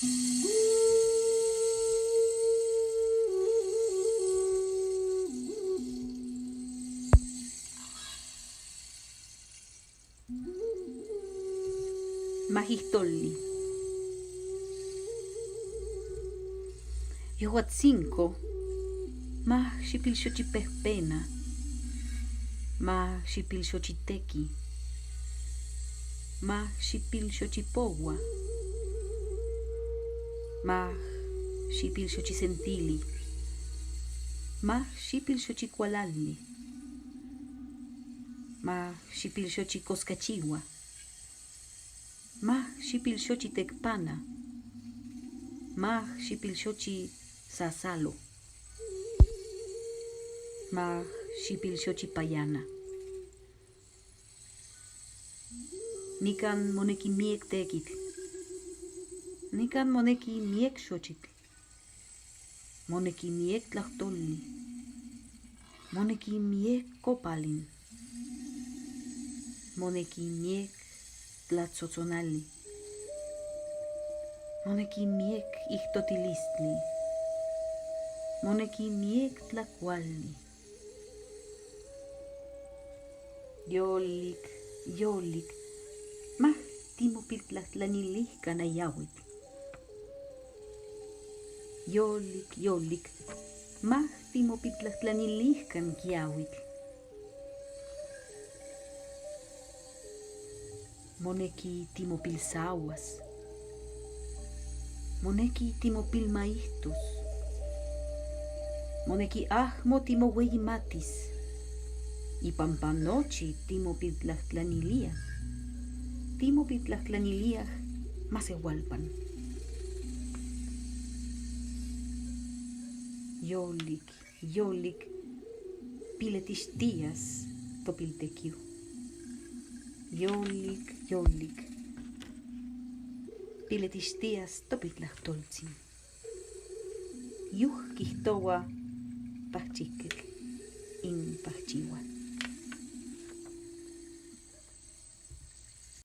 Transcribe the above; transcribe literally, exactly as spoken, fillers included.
Majijtolli. Yuhuatzinko, maj xipil xochipejpena, maj xipil xochiteki, maj xipil xochipowa, maj xipil xochisentilli, maj xipil xochikualali, maj xipil xochikoskachiwa, maj xipil xochitekpana, maj xipil xochisasalo, maj xipil xochipayana. Nikan moneki miek tekitl. Nikan moneki miek xochitl. Moneki miek tlajtolli. Moneki miek kopalin. Moneki miek tlatsotsonali. Moneki miek ijtotilistli. Moneki miek tlakualli. Yolik, yolik, maj timopiltlajtlanilihkan a yahuitl. Yolik, yolik, maj timopiltlajtlanilihkan kiahuitl. Moneki timopilsahuas. Moneki timopilmaijtos. Moneki ahmo timohueyimatis. Ipan pan nochi timopiltlajtlaniliaj. Timopiltlajtlaniliaj masehualpan. Yolik, yolik, piletixtias topiltekiu. Yolik, yolik, piletixtias topiltlajtoltzin. Yug kijtohua pajchiketl in pajchihual.